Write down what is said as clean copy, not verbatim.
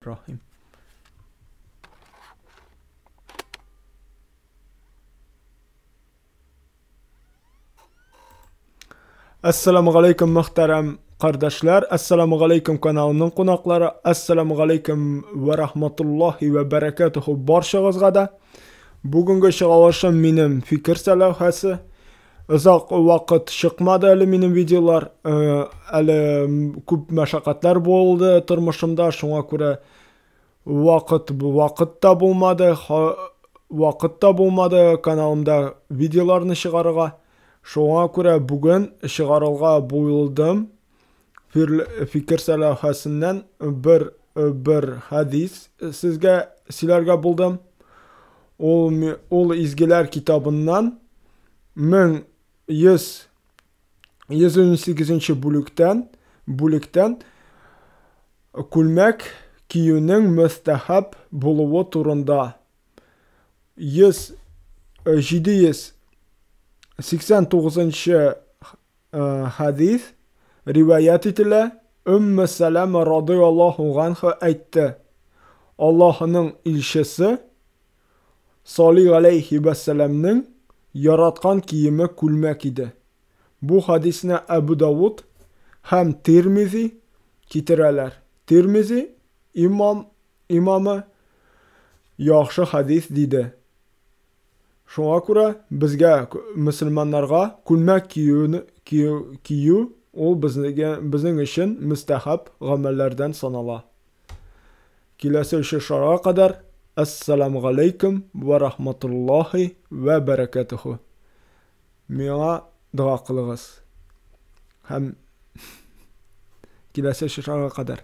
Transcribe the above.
Рахим. Әссәламу галәйкүм, мөхтәрәм кардәшләр, әссәламу галәйкүм, каналымның кунаклары, әссәламу галәйкүм вә рахматуллаһи вә бәрәкәтүһү барчагызга да. Бүгенге чыгалышым минем фикер сәләүхәсе. Озак вакыт чыкмады әле минем видеолар, әле күп мәшәкатьләр булды тормышымда, шуңа күрә вакыт вакыт та булмады, вакыт та булмады каналымда видеоларны чыгарырга. Шуңа күрә бүген чыгарырга булдым. Фикер сәләхәсеннән бер хәдис сезгә сөйләргә булдым. Ул изгеләр китабыннан 1118 бүлектән күлмәк киюнең мөстәхәб булуы турында 789 хәдис риваять ителә. Өммө Сәләмә радыяллаһу ганха әйтте: Аллаһының илчесе Сали галәйһи вәссәламнең яраткан киеме күлмәк иде. Бу хәдисне Әбу Давуд һәм Тирмизи китерәләр. Тирмизи имам имамы яхшы хәдис диде. Шуңа күрә безгә, мөселманнарга, күлмәк киюне кию, кию ул безнең безнең өчен мөстәхәб гамәлләрдән санала. Киләсе очрашуга кадәр әссәламу галәйкүм вә рахматуллаһи вә бәрәкәтүһү. Миңа дога кылыгыз. Һәм киләсе очрашуга кадәр.